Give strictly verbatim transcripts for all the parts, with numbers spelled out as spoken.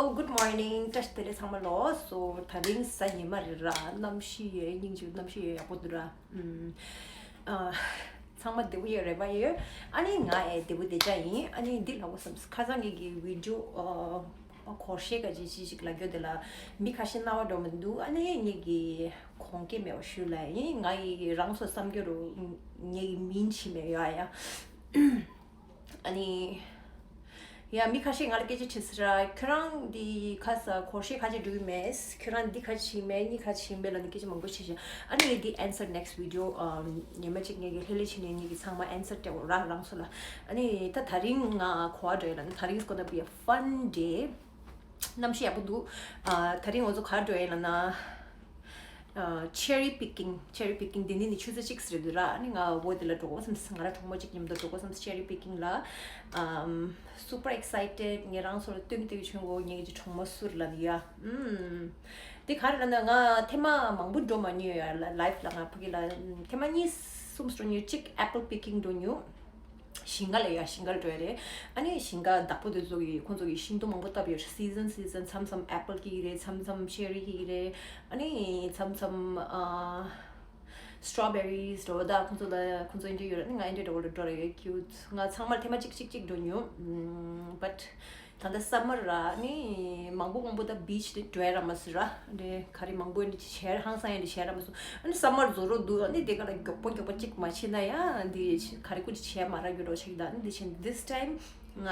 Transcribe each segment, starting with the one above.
Oh, good morning. བཀྲ་ཤིས་བདེ་ལེགས་ཚང་མ་ལོ། So དེ་རིང་གཟའ་ཉི་མ་རེད་ར། གནམ་གཤིས་ཡོད་སྙིང་རྗེ། གནམ་གཤིས་ཡོད་ཡག་པོ་འདུག་ར། ཨམ། ཨ། ཚང་མ་བདེ་པོ་ཡོད་རེད་པ་ཡོད། ཨ་ནི་ང་ཨེ་བདེ་པོ་བདེ་ཅག་ཡིན། ཨ་ནི་འདི་ལབ་དགོས་བསམ། ཁ་སང་ངེད་ཀྱི་བི་ཌིའོ་ཨ་གོར་ཤེ་ག་ཅི་ཅི་ཞིག་ལབ་རྒྱུ་དེ་ལ་མི་ཁ་ཤས་རྣ་བ་འགྲོ་མི་འདུག་ཨ་ནི་ངེད་ཀྱི་གོང་སྐད་མེད་པ་ཞུ་ལ་ཡིན། ང་ཡི་རང་སོ་བསམ་རྒྱུ་རུ་ངེད་ཀྱི་མིན་ཕྱི་མེད་ཡོད་ཨ་ཡ། ཨ་ནི། ཡ་མི་ཁ་ཤས་ང་ལ་སྐད་ཆ་དྲིས་སི་ར། ཁྱོད་རང་འདི་ཁ་ས་གོར་ཤེ་ཁ་ཆེ་འགྲོ་གི་མེད། ཁྱོད་རང་འདི་ཁ་ཆེ་མེད། གཉིས་ཁ་ཆེ་མེད་ལ་ནི་སྐད་ཆ་མང་པོ་བྱེད་ཤག་ཨ་ནི་ངས་འདི་answer next video ཉི་མ་གཅིག་ངས་ཀྱི་ལྷེ་ལྷེ་བྱས་ནས་ངས་ཀྱི་ཚང་མ་answer སྤྲད་འོ་ར་རང་སོ་ལ། ཨ་ནི་ད་དེ་རིང་ང་གོ་བ་འགྲོ་ཡ་ལ་ནི་དེ་རིང་is gonna be a fun day. གནམ་གཤིས་ཡག་པོ་འདུག་ཨ་དེ་རིང་ང་ཚོ་ག་རེ་འགྲོ་ཡ་ལ་ན། ཆེ་རི་པིཀ་ཀིང་། ཆེ་རི་པིཀ་ཀིང་དེ་ནི་ནི་ཆུ་ཚོད་གཅིག་རེད་འདུག་ར། ཨ་ནི་ང་བོད་དེ་ལ་འགྲོ་དགོས་བསམ། ང་ར་གྲོགས་མོ་གཅིག་མཉམ་དུ་འགྲོ་དགོས་བསམ། ཆེ་རི་པིཀ་ཀིང་ལ། ཨམ། super excited. ངས་རང་ཚོ་ལ་སྟོན་གི་ཆུན་གོ་ངས་ཀྱི་གྲོགས་མོ་སུར་ལ་ཡ། ཨམ། དེ་ག་རེ་ལ་ན་ང་ཐེངས་མ་མང་པོ་འགྲོ་མ་མྱོང་ཡ། ལ་ལའིཕ་ལ་ང་ཕ་གི་ལ་ཐེངས་མ་གཉིས་གསུམ་འགྲོ་མྱོང་། གཅིག་apple picking འགྲོ་མྱོང་། ཞིང་ཁ་ལ་ཡ། ཞིང་ཁ་ལ་འགྲོ་ཡ་རེད། ཨ་ནི་ཞིང་ཁ་བདག་པོ་དེ་ཚོ་གི་ཁོང་ཚོ་གི་ཤིང་སྡོང་མང་པོ་བཏབ་ཡོད། season season མཚམས་མཚམས་apple སྐྱེ་གི་རེད། མཚམས་མཚམས་cherry སྐྱེ་གི་རེད། ཨ་ནི་མཚམས་མཚམས་ཨ་strawberries འགྲོ་ད་ཁོང་ཚོ་ལ་ཁོང་ཚོ་འདྲ་ཡོད་རེད། ཨ་ནི་ང་འདྲ་འགྲོ་བ་ལ་འགྲོ་ར་ཡོད། cute. ང་ཚང་མར་ཐེངས་མ་གཅིག་གཅིག་གཅིག་འགྲོ་མྱོང་། ཨམ། but ད་ལྟ་summer ར། ཨ་ནི་མང་པོ་མང་པོ་ད་beach དེ་འགྲོ་ཡ་ར་མ་སི་ར། འདི་ག་རེ་མང་པོ་འདི་བྱས་ཧང་སང་ཡ་འདི་བྱས་ར་མ་སོང་། ཨ་ནི་summer རྫོགས་རོགས་འདུག་ཨ་ནི་དེ་ག་ལ་མགྱོགས་པོ་མགྱོགས་པོ་གཅིག་མ་ཕྱིན་ན་ཡ་འདི་ག་རེ་ཀུ་ཅི་བྱས་མ་ར་རྒྱུ་རོགས་ཆེ་གི་ད། ཨ་ནི་འདི་བྱས་this time ང་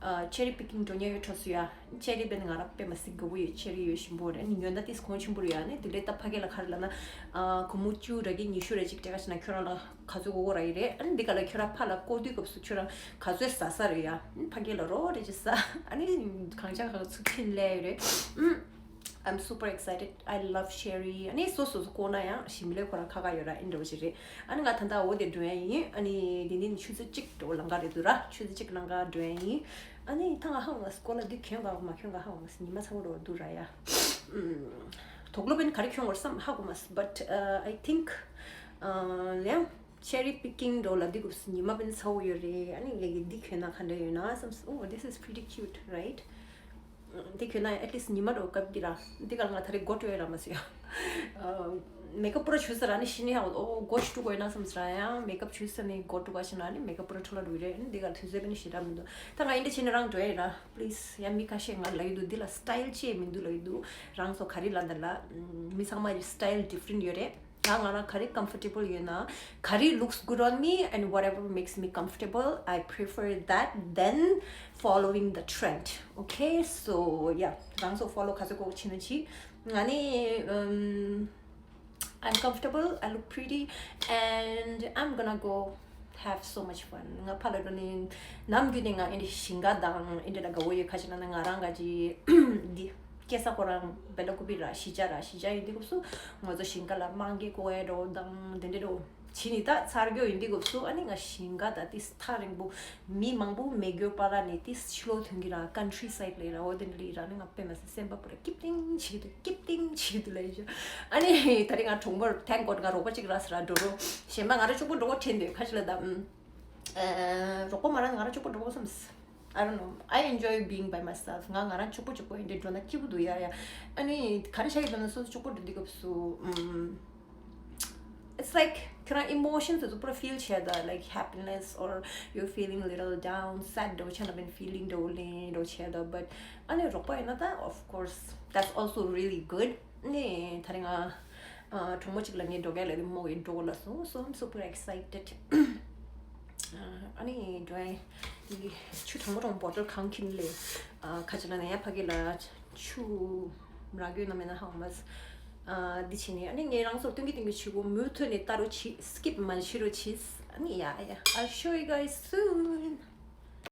ཨ་cherry picking འགྲོ་ཉེ་ཡོད་འཕྲོ་སུ་ཡ། cherry བན་ང་ར་དཔེ་མ་སྲིད་དགའ་པོ་ཡོད། cherry ཡོད་ཞིམ་པོ་རེད། ཨ་ནི་ཉོ་ན་ཏིས་གོང་ཆེན་པོ་རེད་ཡ། ཨ་ནི་དེ་ལས་ད་ཕ་གི་ལ་ག་རེ་ལ་ན་ཨ་སྒོར་མོ་བཅུ་ར་གི་ཉི་ཤུ་ར་ཅིག་སྤྲད་ག་ཕྱིན་ན་ཁྱོད་རང་ལ་ག་ཚོད་དགོས་དགོས་ར་ཡི་རེད། ཨ་ནི་འདི་ག་ལ་ཁྱོད་རང་ཕ་ལ་བསྐོར་དུས་སྐབས་སུ་ཁྱོད་རང་ག་ཚོད་ཟ་ས་རེད་ཡ། ཨ་ནི་ཕ་གི་ལ་རོ་རེ་ཅི་ཟ། ཨ་ནི་གང་ཆག་གང་ཚུགས་ཕིན་ལེ་ཡོད་རེད། ཨམ། I'm super excited. I love cherry. ཨ་ནི་སོ་སོ་སོ་བསྐོར་ན་ཡང་ཞིམ་ལེ་ཁོ་རང་ཁ་ཁ་ཡོད་ར། ཨིན་འདྲ་བོ་ཞིག་རེད། ཨ་ནི་ང་ད་ལྟ་འོ་དེ་འགྲོ་ཡ་ཡིན། ཨ་ནི་དེ་ནི་ཆུ་ཚོད་གཅིག་འགྲོ་ལང་ག་རེད་འདུག་ར། ཆུ་ཚོད་གཅིག་ལང་ག་འགྲོ་ཡ་ཡིན། ཨ་ནི་ད་ང་ཧ་གོ་མ་སི་སྐོར་ལ་འདི་གྱོན་ག་མ་གྱོན་ག་ཧ་གོ་མ་སི། ཉི་མ་ཚ་བོ་འགྲོ་འདུག་ར་ཡ། ཨམ། དོག་ལོ་བན་ག་རེ་གྱོན་དགོས་བསམ་ཧ་གོ་མ་སི། but uh, I think uh, yeah, cherry picking འགྲོ་ལ་འདི་དགོས་སི། ཉི་མ་བན་ཚ་བོ་ཡོད་རེད། ཨ་ནི་ངས་ཀྱི་འདི་གྱོན་ན་ག་འདྲ་ཡོད་ན་བསམ་སི། Oh, this is pretty cute, right? འདི་གྱོན་ན་at least ཉི་མ་འགྲོ་སྐབས་འདི་ར། འདི་ག་ལ་ང་ད་རེས་མགོ་བཀྲུ་ཡོད་ར་མ་ཟེར་ཡ། མེ་ཀབ་པུ་ར་བྱུས་ས་ར་ནི་ཤི་ནི་ཧ་འོ་མགོ་ཞིག་བཀྲུ་དགོས་ན་བསམ་ས་ར་ཡ། མེ་ཀབ་བྱུས་ས་ནི་མགོ་བཀྲུ་ག་ཤི་ན་ནི་མེ་ཀབ་པུ་ར་འཕྲོ་ལ་འགྲོ་གི་རེད། འདི་ག་ལ་དུས་ཚོད་པ་ནི་ཞེ་དྲག་མི་འདུག་ད་ང་ཨིན་འདྲ་བྱས་ནི་རང་འགྲོ་ཡ་ཡིན་ར། please ཡ་མི་ཁ་ཤས་ང་ལ་ཡོད་འདུག་འདི་ལ་style ཅེས་མི་འདུག་ལ་ཡོད་འདུག་རང་ཚོ་ག་རེ་ལ་འདི་ལ་མི་ཚང་མ་style different ཡོད་རེད། ང་ང་རང་ག་རེ་comfortable ཡོད་ན། ག་རེ་looks good on me and whatever makes me comfortable, I prefer that than following the trend. Okay, so yeah, རང་ཚོ་follow ག་ཚོད་དགོས་ཕྱིན་ན་ཕྱིན། ང་ནི་um, I'm comfortable, I look pretty, and I'm gonna go have so much fun. ང་ཕར་ལ་འགྲོ་ནི་ནམ་རྒྱུན་ནས་ང་ཨེ་འདྲ་ཞིང་ཁ་དང་ཨེ་འདྲ་ལ་དགའ་བོ་ཡོད། ཁ་ཅིག་ན་ང་རང་ག་ཅི་འདི། སྐྱེས་ས་ཁོ་རང་སྦེ་ལ་ཀུ་པི་ར་གཞིས་ཆགས་ར། གཞིས་ཆགས་ཡིན་དུས་སྐབས་སུ་ང་ཚོ་ཞིང་ཁ་ལ་དམངས་ཀྱི་ཀོ་ཨེ་འགྲོ་དང་དེ་འདྲ་འགྲོ་བྱིས་ནི་ད་ཚར་རྒྱུ་ཡིན་དུས་སྐབས་སུ་ཨ་ནི་ང་ཞིང་ཁ་ད་ཏིས་ཐག་རིང་པོ་མི་མང་པོ་མེད་རྒྱུ་པ་ར་ནི་ཏིས་ཕྱི་ལོགས་ཐོན་གི་ར། country side ལ་ཡིན་ར། འོ་དེ་འདྲ་ལ་ཡིན་ར། ཨ་ནི་ང་དཔེ་མ་སྲིད་སེམས་པ་པུ་ར་སྐྱིད་ཏིང་བྱེད་ཀྱི་འདུག་སྐྱིད་ཏིང་བྱེད་ཀྱི་འདུག་ལ་ཡིན་ཞུ། ཨ་ནི་ད་རིང་ང་གྲོགས་མོར་thank God ང་རོགས་པ་གཅིག་རག་སོང་ར། འགྲོ་རོགས་གཞན་པ་ང་རང་གཅིག་པུ་འགྲོ་དགོས་དྲན་འདུག་ཁ་ཅིག་ལ་ད་ཨུམ། ཨ། རོགས་པ་མ་རག་ང་རང་གཅིག་པུ་འགྲོ་དགོས་བསམས། I don't know. I enjoy being by myself. ང་ང་རང་གཅིག་པུ་གཅིག་པུ་ཡིན་དུས་འགྲོ་ན་སྐྱིད་པོ་འདུག་ཡ་ཡ། ཨ་ནི་ག་རེ་བྱ་ཡི་འདུག་ན་སོ་སོ་གཅིག་པུ་འགྲོ་དུས་སྐབས་སུ་ཨུམ། it's like ཁྱོད་རང་emotions དེ་ཚོ་པུ་ར་feel བྱས་ད། like happiness or you're feeling a little down, sad འདྲ་བོ་ཆ་ན་been feeling འདྲ་བོ་ལེན་འདྲ་བོ་བྱས་ད། but ཨ་ནི་རོགས་པ་ཡིན་ན་ད་of course that's also really good. ནི་ད་རིང་ང་ཨ་གྲོགས་མོ་གཅིག་ལ་ངས་འགྲོ་ག་ལ་རིང་མོ་ཡི་འགྲོ་ལ་སོང་། so I'm super excited. ཨ་ནི་འགྲོ་ཡ་ཆུ་གྲང་མོ་གྲང་མོ་bottle གང་ཁྱིམ་ལས་ཨ་ཁ་ཅིག་ན་ནས་ཡ་ཕ་གི་ལ་ཆུ་རག་གི་ཡོད་ན་མེད་ན་ཧ་གོ་མ་སོང་། ཨ་འདི་བྱས་ནས་ཨ་ནི་ངས་རང་ཚོར་སྟོན་གི་སྟོན་གི་བྱེད་དགོས། མུ་མཐུད་ནས་ལྟ་རོགས་བྱེད། skip མ་བྱེད་རོགས་བྱེད། ཨ་ནི་ཡ་ཡ། I'll show you guys soon.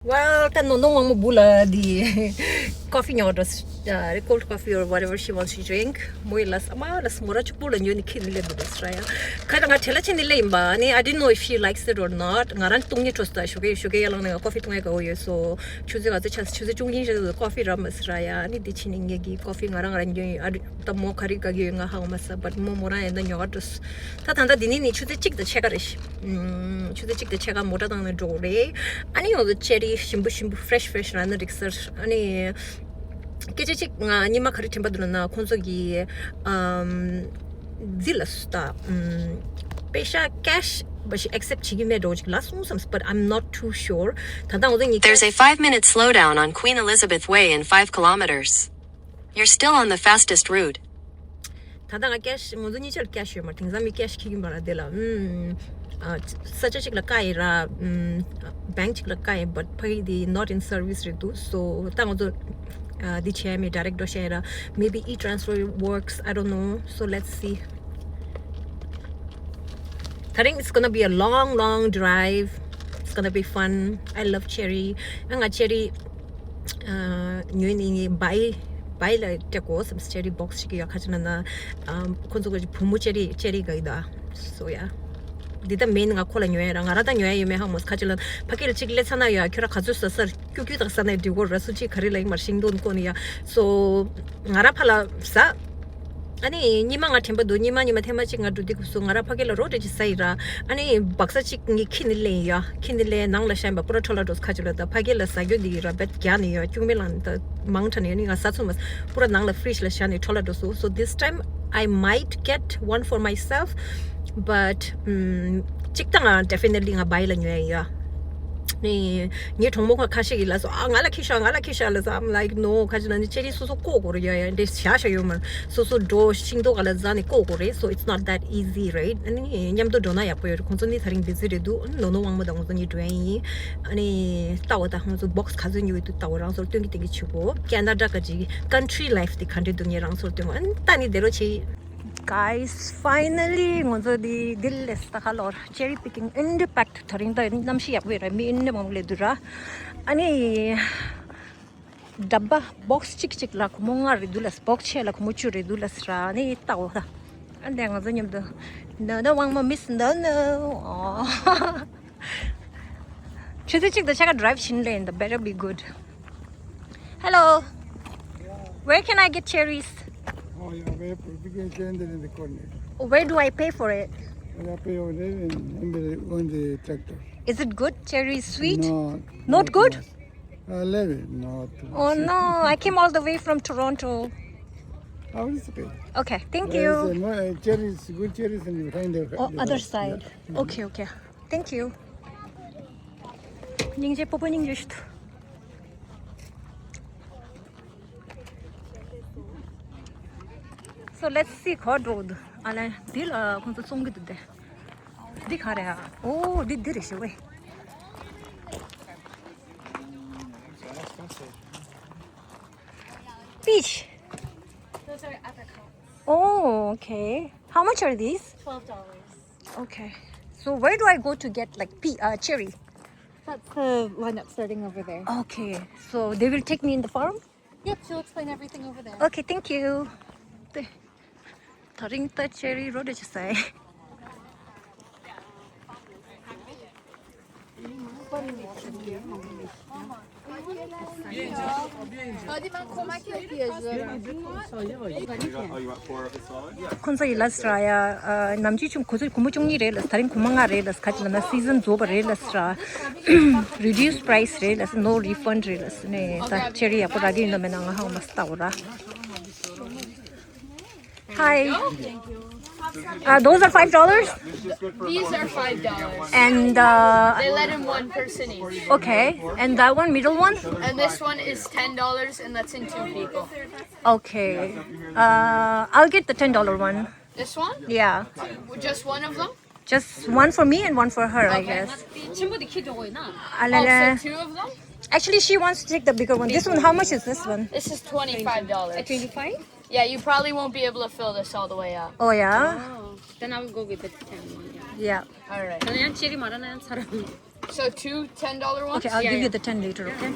Well, ད་ནོ་ནོ་དབང་མོ་བུ་ལ་འདི་coffee ཉོ་འགྲོ་ཨ་རེད། cold coffee or whatever she wants to drink. མོ་ཡི་ལ་ས་མ་ལ་ས་མོ་ར་གཅིག་པུ་ལ་ཉོ་ནི་ཁྱེར་ནི་སླེབས་འདུག་ཟེར་ཡ། ཁ་ད་ང་བྲེལ་ལ་ཕྱིན་ནི་སླེབས་ཡིན་པ། ཨ་ནི་I didn't know if she likes it or not. ང་རང་བཏུང་ཉེ་འཕྲོ་སོང་། ཞོགས་ཀས་ཞོགས་ཀས་ཡར་ལངས་ནས་ང་coffee བཏུང་ཡ་དགའ་བོ་ཡོད། so ཆུ་ཚོད་ག་ཚོད་ཆགས་སོང་། ཆུ་ཚོད་བཅུ་གཉིས་ཆགས་སོང་། coffee རག་མ་སོང་ཟེར་ཡ། ཨ་ནི་འདི་ཕྱིན་ནི་ངེད་ཀྱི་coffee ང་རང་ང་རང་ཉོ་ཡིན། ཨ་རེད། ད་མོ་ག་རེ་དགའ་གི་ཡོད་ང་ཧ་གོ་མ་སོང་། but མོ་མོ་རང་ཡིན་ན་ཉོ་ག་འགྲོ་སོང་། ད་ད་ལྟ་འདི་ནི་ནི་ཆུ་ཚོད་གཅིག་དང་ཕྱེད་ཀ་རེད་ཤག་ཨུམ། ཆུ་ཚོད་གཅིག་དང་ཕྱེད་ཀ་མོ་ཊ་བཏང་ནས་འགྲོ་དགོས་རེད། ཨ་ནི་ཡོང་དུས་cherry ཞིམ་པོ་ཞིམ་པོ་fresh fresh རག་ན་འགྲིག་ས་རེད། ཨ་ནི་ སྐད་ཆ་གཅིག་ང་ཉི་མ་ག་རེ་དྲན་པ་འདུག་ལབ་ན། ཁོང་ཚོ་གི་ཨམ་ཛི་ལ་སུ་ད་ཨམ་པེ་ཤ་cash་བ་ཞིག་accept་བྱེད་ཀྱི་མེད་འགྲོ་ཅིག་ལབ་སོང་བསམ། But I'm not too sure. ད་ལྟ་ང་ཚོ་གཉིས། There's a five minute slowdown on Queen Elizabeth Way in five kilometers. You're still on the fastest route. ད་ལྟ་ང་cash། ང་ཚོ་གཉིས་ཆར་cash་ཡོད་མ་རེད། དེང་སང་མི་cash་འཁྱེར་གྱི་མ་རེད། དེ་ལ་ཨམ་ཨ་ས་ཆ་གཅིག་ལ་བཀག་ཡིན་ར། ཨམ་bank་གཅིག་ལ་བཀག་ཡིན། But ཕ་གི་དེ་not in service་རེད་འདུག So་ད་ང་ཚོ་ཨ་འདི་བྱས་མེད། direct་འགྲོ་བྱས་ར། Maybe e-transfer works, I don't know. So let's see. ད་རིང་it's gonna be a long, long drive. It's gonna be fun. I love cherry. ཨ་ང་cherry་ཨ་ཉོས་ནས་ངས་བའི་བའི་ལ་སྤྲད་དགོས་བསམ། cherry box་ཞིག་ཡོད། ག་ཅི་ན་ན་ཨ་ཁོ་ཚོ་གི་བུ་མོ་cherry cherry་ག་ཡི་ད། So yeah. འདི་ད་main་ང་ཁོ་ལ་ཉོ་ཡ་ར། ང་ར་ད་ཉོ་ཡ་ཡོད་མེད་ཧ་མོ། ག་ཅི་ལ་ཕ་གི་ལ་གཅིག་སླེབས་ཚར་ན་ཡ། ཁྱོད་ར་ག་ཚོད་ཟ་སར་ཀྱུ་ཀྱུ་དང་ཟ་ན་འགྲིག་གོ་ར། སུ་གཅིག་ག་རེ་ལ་ཡིན་མར་ཤིང་སྡོང་བསྐོར་ནས་ཡ། So་ང་ར་ཕར་ལ་ཟ། ཨ་ནི་ཉི་མ་ང་དྲན་པ་འདུག་ཉི་མ་ཉི་མ་ཐེངས་མ་གཅིག་ང་འགྲོ་དུས་སྐབས་སུ་ང་ར་ཕ་གི་ལ་རོ་འདྲ་ཅིག་ཟ་ཡི་ར། ཨ་ནི་བག་ཚ་གཅིག་ངས་ཁྱེར་ནས་ལེན་ཡ། ཁྱེར་ནས་ལེན་ནང་ལ་བཤམས་པ་པུ་ར་འཕྲོ་བརླག་འགྲོ་སོང་། ག་ཅི་ལ་ད་ཕ་གི་ལ་ཟ་རྒྱུ་འདི་ཡི་ར་བེད་རྒྱག་ནས་ཡ། ཅུང་མེད་ལང་ད་མང་དྲགས་ནས་ཨ་ནི་ང་ཟ་ཚུགས་མ་སོང་། པུ་ར་ནང་ལ་fridge་ལ་བཞག་ནས་འཕྲོ་བརླག་འགྲོ་སོང་། So this time I might get one for myself, but ཨམ་གཅིག་ད་ང་definitely་ང་བའི་ལ་ཉོ་ཡ་ཡ། ནི་ངའི་གྲོགས་མོ་ཁ་ཁ་ཤས་ཀྱིས་ལབ་སོང་། ཨ་ང་ལ་ཁྱེར་ཤོག་ང་ལ་ཁྱེར་ཤོག་ལབ་སོང་། I'm like, no. ག་ཅི་ན་ནི་cherry་སོ་སོ་བཀོག་དགོས་རེད་ཡ། ཡ་འདྲེ་བཞག་བཞག་ཡོད་མ་རེད། སོ་སོ་འགྲོ་ཤིང་ཏོག་ག་ལ་འཛག་ནས་བཀོག་དགོས་རེད། So it's not that easy, right? ཨ་ནི་མཉམ་དུ་འགྲོ་ན་ཡག་པོ་ཡོད་རེད། ཁོང་ཚོ་ནི་ད་རིང་busy་རེད་འདུག་ནོ་ནོ་དབང་མོ་དང་ཁོང་ཚོ་གཉིས་འགྲོ་ཡ་ཡིན། ཨ་ནི་ལྟ་བ་ད་ཁོང་ཚོ་box་ག་ཚོད་ཉོས་འདུག་ལྟ་བ། རང་ཚོར་སྟོན་གྱི་སྟོན་གྱི་བྱེད་དགོས། Canada་ག་ཅིག་country life་དེ་ག་འདྲ་འདུག་ངས་རང་ཚོར་སྟོན་དགོས། ཨ་ནི་ལྟ་ནི་བསྡད་རོགས་བྱེད། Guys, finally ང་ཚོ་འདི་འདིར་སླེབས་སོང་། ད་ག་ལོར་cherry picking in the back to། ད་རིང་ད་གནམ་གཤིས་ཡག་པོ་རེད། མི་ཨིན་ནི་མང་པོ་སླེབས་འདུག་ར། ཨ་ནི་འདྲ་པོ་box་གཅིག་གཅིག་ལ་སྒོར་མོ་ལྔ་རེད་འདུག་ལབ། box་གཅིག་ལ་སྒོར་མོ་བཅུ་རེད་འདུག་ལབ་ར། ཨ་ནི་ལྟ་འོ་ད། ཨ་འདི་ང་ཚོ་མཉམ་དུ། No, no, one more miss, no, no. ཆུ་ཚོད་གཅིག་དང་ཕྱེད་ཀ་drive་ཕྱིན་ལེན། The better be good. Hello. Where can I get cherries? Oh, yeah, where, we can send it in the corner. Where do I pay for it? Well, I pay over there in, in the, on the tractor. Is it good? Cherry is sweet? No, not good? A little, not too much. Oh no, I came all the way from Toronto. Oh, it's okay. Okay, thank you. There is a more, uh, cherries, good cherries, and you find the, oh, the other side. Yeah. Okay, okay. Thank you. སྙིང་རྗེ། སྤོ་བོ་སྙིང་རྗེ་ཞིག་འདུག So let's see ག་པར་འགྲོ་འདུག་ཨ་ལས་འདི་ལ་ཁོང་ཚོ་བཙོང་གི་འདུག་སྟེ། འདི་ག་རེད་ཨ། ཨོ་འདི་འདི་རེད་ཞེ་ཝེ། Peach. Those are apricots. Oh, okay. How much are these? Twelve dollars. Okay. So where do I go to get, like, pe- uh, cherry? That's the lineup starting over there. Okay. So they will take me in the farm? Yep, she'll explain everything over there. Okay, thank you. ད་རིང་ད་ཅེ་རི་རོ་འདྲ་ཅིག་ཟ་ཡ། ཁོང་ཚོ་ཡི་ལབ་སོང་ཡ། ནམ་རྒྱུན་ཆུང་ཁོ་ཚོ་གོང་མོ་བཅུ་གཉིས་རེད་ལབ། ད་རིང་གོང་མོ་ལྔ་རེད་ལབ། ག་ཅི་ལབ་ན་སི་ཛན་རྫོགས་པ་རེད་ལབ་སོང་། Reduced price རེད་ལབ་སོང་། No refund རེད་ལབ་སོང་། ནས་ད་ཅེ་རི་ཡག་པོ་རག་གི་ཡིན་ནམ་མེད་ན་ང་ཧ་གོ་མ་སོང་། ལྟ་འོ་ར། Hi. Uh, those are five dollars? These are five dollars. And uh, They let in one person each. Okay. And that one, middle one? And this one is ten dollars and lets in two people. Okay. Uh, I'll get the ten dollar one. This one? Yeah. Just one of them? Just one for me and one for her, I guess. ཨ་ལེ་ལེ། Oh, so two of them? Actually, she wants to take the bigger one. This one, how much is this one? This is twenty-five dollars. Twenty-five? Yeah, you probably won't be able to fill this all the way up. Oh, yeah? Oh, then I will go with the ten one. Yeah. All right. So two ten dollar ones? Okay, I'll give you the ten later, okay?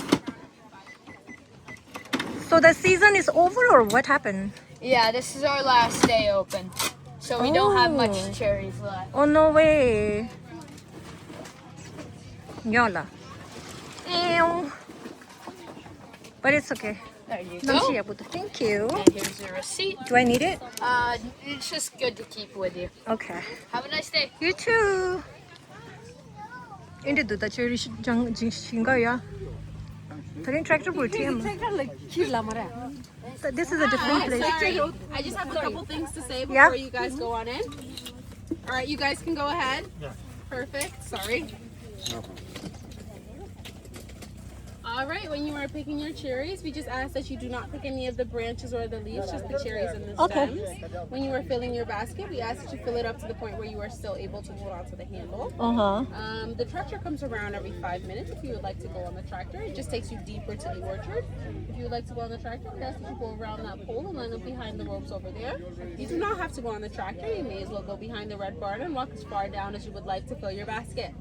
So the season is over or what happened? Yeah, this is our last day open. So we don't have much cherries left. Oh, no way. ཉོ་ལ། But it's okay. There you go. Thank you. And here's your receipt. Do I need it? Uh, it's just good to keep with you. Okay. Have a nice day. You too. ཨེ་འདྲ་འདུག་ད་ཅེ་རི་ཞིང་ཞིང་ཁ་ཡ། ད་རིང་ཊེག་ཊར་བུ་ཊི་ཨེམ། This is a different place. Sorry. I just have a couple things to say before you guys go on in. All right, you guys can go ahead. Yeah. Perfect. Sorry. All right, when you are picking your cherries, we just ask that you do not pick any of the branches or the leaves, just the cherries and the stems. When you are filling your basket, we ask that you fill it up to the point where you are still able to hold on to the handle. Uh-huh. Um, the tractor comes around every five minutes if you would like to go on the tractor. It just takes you deeper to the orchard. If you would like to go on the tractor, we ask that you go around that pole and line up behind the ropes over there. You do not have to go on the tractor. You may as well go behind the red barn and walk as far down as you would like to fill your basket.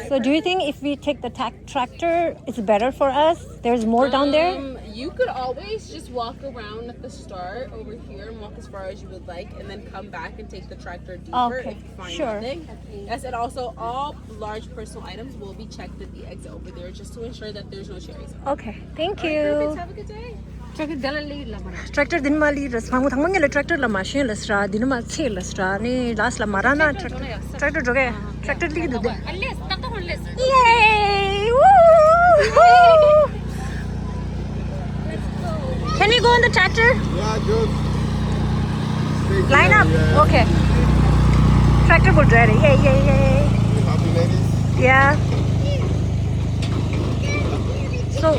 So do you think if we take the tac- tractor, it's better for us? There's more down there? Um, you could always just walk around at the start over here and walk as far as you would like, and then come back and take the tractor deeper if you find nothing. Yes, and also all large personal items will be checked at the exit over there just to ensure that there's no cherries. Okay, thank you. Have a good day. ཊེག་ཊར་དེ་ལ་ལི་ལ་མ་ར། ཊེག་ཊར་དེ་ནི་མ་ལི་རེད། ཕང་མོ་ཐང་མོ་ངེད་ལ་ཊེག་ཊར་ལ་མ་ཤེས་ལ་སྲ། དེ་ནི་མ་ཚེ་ལ་སྲ། ནི་ལ་སྲ་མ་ར་ན་ཊེག་ཊར་ཊེག་ཊར་འགྲོ་གེ། ཊེག་ཊར་ལི་འདུག་དེ། Yay! Woo! Can we go on the tractor? Yeah, just stay Line here, up. Yeah. Okay. Tractor will drive it. Yay, yay, yay. Happy ladies. Yeah. So,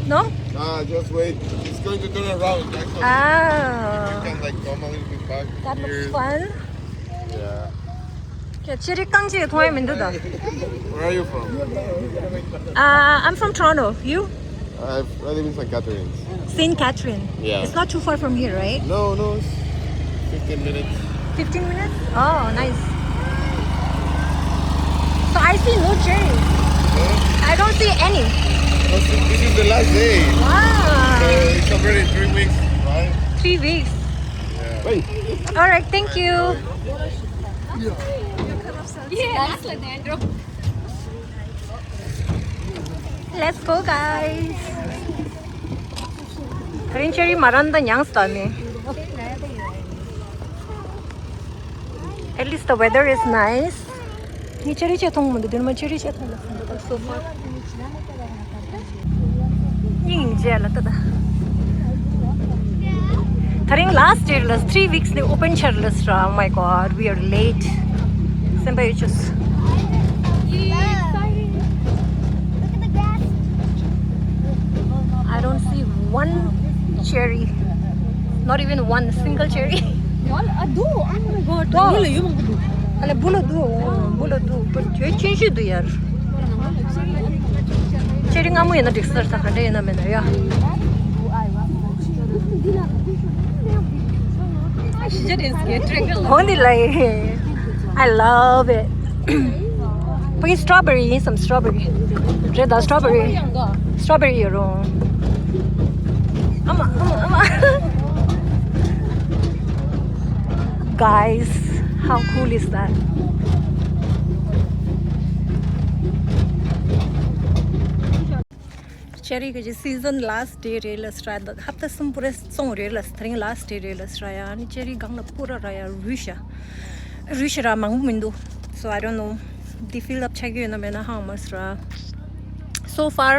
no? Ah, just wait. It's going to turn around, actually. Ah. You can, like, come a little bit back. That looks fun. Yeah. Okay, cherry གང་ཅི་མཐོང་ཡ་མི་འདུག་ད། Where are you from? Uh, I'm from Toronto. You? I, I live in Saint Catharines. Saint Catherine? Yeah. It's not too far from here, right? No, no, it's fifteen minutes. Fifteen minutes? Oh, nice. So I see no cherries. Huh? I don't see any. This is, this is the last day. Wow. So it's already three weeks, right? Three weeks. Yeah. Wait. All right, thank you. Let's go, guys. ད་རིང་ཅེ་རི་མ་རན་ད་མྱངས་ད་ནི། At least the weather is nice. ངས་ཅེ་རི་ཅིག་མཐོང་མི་འདུག་དེ་ནས་མ་ཅེ་རི་ཅིག་མཐོང་མི་འདུག so far. སྙིང་རྗེ་ལ་ལྟ་ད། ད་རིང་last day ལ། three weeks ནི་open ཆར་ལ་སྲ། Oh my God, we are late. སེམས་པ་ཡོད་ཆོས། I don't see one cherry, not even one single cherry. ཨ་འདུག Oh my God. འདུག་ཨ་ལ་བུ་ལ་འདུག་བུ་ལ་འདུག་ཁྱོད་ཁྱོད་ཤོད་འདུག་ཡར། ཅེ་རི་མངར་མོ་ཡིན་ན་འགྲིག་ས་རེད་ད། ག་འདྲ་ཡིན་ན་མེད་ན་ཡ། འོ་འདི་ལ་ཡི། I love it. ཕ་གི་strawberry ཡིན་བསམ། strawberry རེད་ད། strawberry strawberry ཡོད་རུང་། ཨ་མ་ཨ་མ་ཨ་མ། Guys, how cool is that? ཅེ་རི་གི་season last day རེད་ལ་སྲ། ད་ཧབ་ཏ་གསུམ་པུ་རེ་སོང་རེད་ལ། ད་རིང་last day རེད་ལ་སྲ་ཡ། ནི་ཅེ་རི་སྒང་ལ་པུ་ར་ར་ཡ་རུལ་ཤ། རུལ་ཤ་ར་མང་པོ་མི་འདུག So I don't know. འདི་fill up ཆགས་ཀྱི་ཡོད་ན་མེད་ན་ཧ་མ་སྲ། So far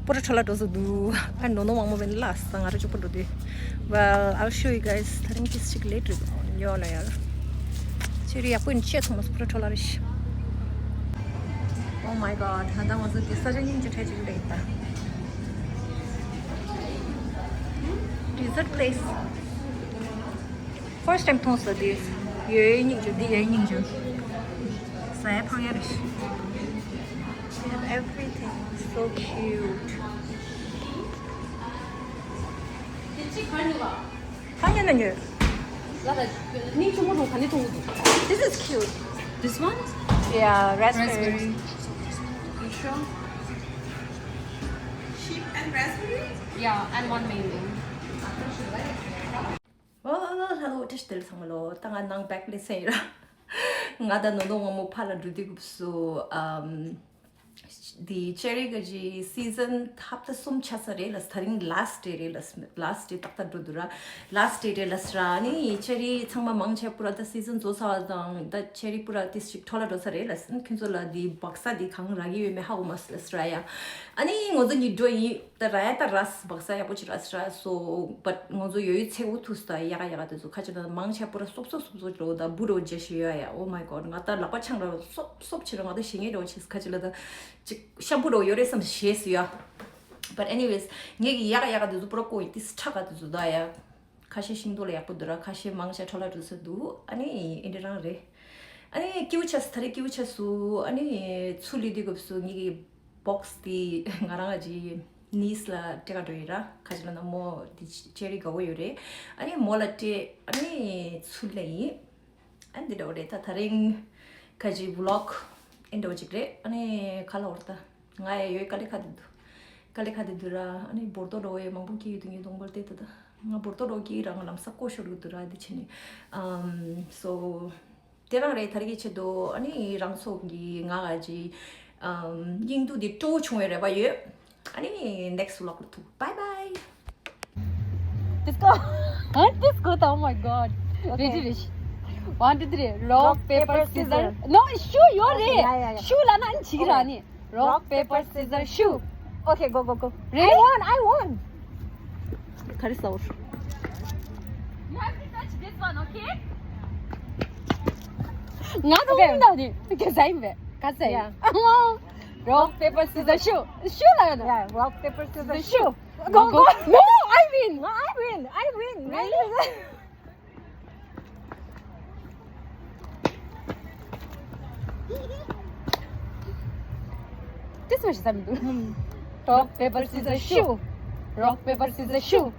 པུ་ར་འཕྲོ་ལ་འགྲོ་ས་འདུག་ཨ་ནོ་ནོ་མང་པོ་མེད་ལ་ས། ང་ར་ཅོག་པ་འགྲོ་དུས། Well, I'll show you guys. ད་རིང་ཅིག་ཅིག་late རེད་ཡོད་ན་ཡ། ཅེ་རི་ཡག་པོ་ཡིན་ཆེ་ཐོང་མ་སོང་པུ་ར་འཕྲོ་ལ་རེ་ཤ། Oh my God. ད་ལྟ་ང་ཚོ་འདི་ས་ཆ་སྙིང་རྗེ་འཕྲད་ཅིག་རེད་ད། Dessert place. First time མཐོང་ས་འདི། ཡོའི་སྙིང་རྗེ། འདི་ཡོའི་སྙིང་རྗེ། ཟ་ཡ་འཕང་ཡ་རེད། They have everything. So cute. ཕང་ཡ་ན་ཉོས། This is cute. This one? Yeah, raspberry. Raspberry. You sure? Sheep and raspberry? Yeah, and one mango. ཨོ་ཧ་ལོ་ཧ་ལོ། བཀྲ་ཤིས་བདེ་ལེགས་ཚང་མ་ལོ། ད་ང་ནང་back ལ་སེང་ཡོད་ར། ང་ད་ནོ་ནོ་ངོ་མོ་ཕ་ལ་འགྲོ་དུས་སྐབས་སུ་ཨམ། འདི་ཅེ་རི་གི་season ཧབ་ཏ་གསུམ་ཆགས་ས་རེད་ལ། ད་རིང་last day རེད་ལ། last day ཏག་ཏག་འགྲོ་འདུག་ར། Last day རེད་ལ་སྲ། ནི་ཅེ་རི་ཚང་མ་མང་ཆེ་པུ་ར་ད་season རྫོགས་ཚར་བ་དང་ད་ཅེ་རི་པུ་ར་ཏིས་ཅིག་འཕྲོ་ལ་འགྲོ་ས་རེད་ལ། ཁྱོད་ཚོ་ལ་འདི་བག་ས་འདི་གང་རག་གི་ཡོད་མེད་ཧ་གོ་མ་སོང་ལ་སྲ་ཡ། ཨ་ནི་ང་ཚོ་གཉིས་འགྲོ་ཡིན། ད་ར་ཡ་ད་ར་སི་བག་ས་ཡག་པོ་ཅིག་ར་སི་ར་སོ། བཊ་ང་ཚོ་ཡོད་ཡོད་ཚེ་འུ་ཐུག་སི་ད་ཡག་ག་ཡག་ག་དེ་ཚོ་ཁ་ཅིག་ད་མང་ཆེ་པུ་ར་སོབ་སོབ་སོབ་སོབ་ཅིག་རོ། ད་བུ་རོ་རྒྱ་ཤི་ཡོད་ཡ། Oh my god. ང་ད་ལག་པ་འཆང་ར་སོབ་སོབ་ཅིག་རོ། ང་ད་ཞེ་ངེས་རོ་ཆེ་ཁ་ཅིག་ལ་ད་ཅིག་ཤམ་པུ་རོ་ཡོད་རེད་བསམ་ཞེས་སུ་ཡ། But anyways, ངེད་ཀྱི་ཡག་ག་ཡག་ག་དེ་ཚོ་པུ་ར་ཀོ་ཡི་ཏི་སི་ཁྲག་ག་དེ་ཚོ་ད་ཡ། ཁ་ཤས་ཤིང་ཏོག་ལ་ཡག་པོ་འདུག་ར། ཁ་ཤས་མང་ཆེ་འཕྲོ་བརླག་འགྲོ་ས་འདུག་ཨ་ནི་ཨེ་འདྲ་རང་རེད། ཨ་ནི་སྐྱིད་པོ་ཆགས་སོང་། ད་རེས་སྐྱིད་པོ་ཆགས་སོང་། ཨ་ནི་ཚུར་སླེབས་དུས་སྐབས་སུ་ངེད་ཀྱི་བོག་སི་དེ་ང་རང་གི་ནི་སི་ལ་སྤྲད་ག་འགྲོ་ཡིན་ར། ཁ་ཅིག་ལ་ན་མོ་དེ་ཅེ་རི་དགའ་བོ་ཡོད་རེད། ཨ་ནི་མོ་ལ་སྤྲད། ཨ་ནི་ཚུར་སླེབས་ཡིན། ཨ་འདི་འདྲ་བོ་རེད། ད་ད་རིང་ཁ་ཅིག་བི་ལོག་ཨེ་འདྲ་བོ་ཅིག་རེད། ཨ་ནི་ག་ལ་བར་ད། ང་ཡ་ཡོད་དཀའ་ལས་ཁག་དེ་འདུག་དཀའ་ལས་ཁག་དེ་འདུག་ར། ཨ་ནི་བོར་ཏོ་འགྲོ་ཡ་མང་པོ་སྐྱེ་ཡོད་དུ་ངའི་གདོང་པར་བལྟས་ད། ད་ང་བོར་ཏོ་འགྲོ་སྐྱེ་རང་ལམ་སང་ཀོ་ཤོར་གི་འདུག་ར། འདི་ཕྱི་ནས་ཨམ་སོ་དེ་རང་རེད། ད་རེས་ཀྱི་ཆེད་དུ་ཨ་ནི་རང་ཚོ་གི་ང་ག་ཅི་ཨམ་སྙིང་སྡུག་འདི་སྤྲོ་བོ་བྱུང་བའི་རེ་བ་ཡོད། ཨ་ནི་next vlog ལ་ཐུག Bye bye. Let's go. Huh? Let's go. Oh my god. Okay. Ready, ready. One, two, three. Rock, rock, paper, paper, scissor, scissor. No, shoe, you're okay, right. Yeah, yeah, yeah. Shoe ལ་ན་ཅིག་ར་ནི། Okay. Rock, rock, paper, paper, scissor, scissor, shoe. Okay, go, go, go. Ready? I won, I won. ག་རེ་ཟ་འོར། You have to touch this one, okay? ང་ཚོ་okay. ཧུམ་ད་ནི་ག་ཟ་ཡིན་པས། ག་ཟ་ཡིན། Yeah. Rock, paper, scissor, shoe. Shoe ལ་ཡོད་ན། Yeah, rock, paper, scissor, shoe. Go, go. No, I win. No, I win. I win. Really? This much is rock, paper, scissor, shoe. Rock, paper, scissor, shoe.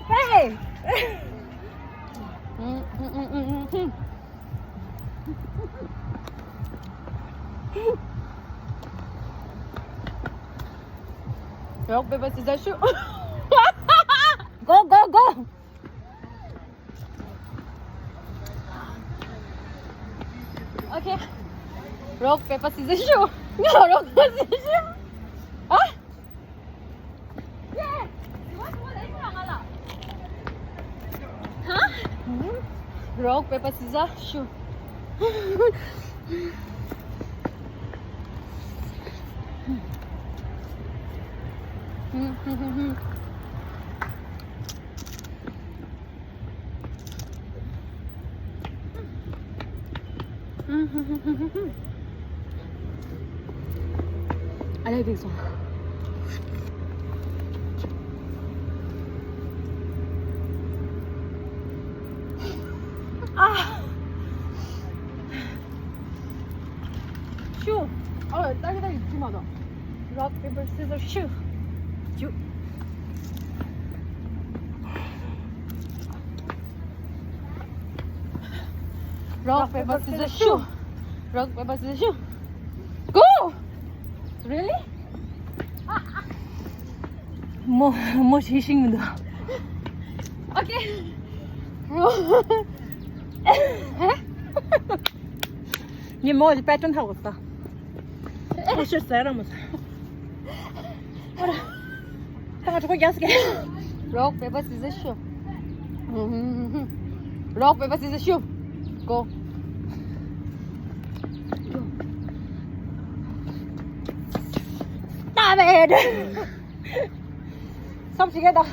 Hey! Rock, paper, scissor, shoe. Go, go, go! Okay. Rock, paper, scissor, shoe. No, rock, paper, scissor, shoe. Huh? Rock, paper, scissor, shoe. I like this one. Ah! Shoe. Oh, ད་གི་ད་གི་ཅི་མ་དང་། Rock, paper, scissor, shoe. ཅུ། Rock, paper, scissor, shoe. Rock, paper, scissor, shoe. Go! Really? མོ་མོ་ཤི་ཤིང་མི་འདུག Okay. ངས་མོ་གི་པེ་ཊན་ཧ་གོ་ད། ཨོ་ཤི་ཟེར་ར་མོ་ཟེར། ཨོ་ར། ད་ང་གྲོགས་པོ་རྒྱག་སྐད། Rock, paper, scissor, shoe. Rock, paper, scissor, shoe. Go. Damn it! Some together.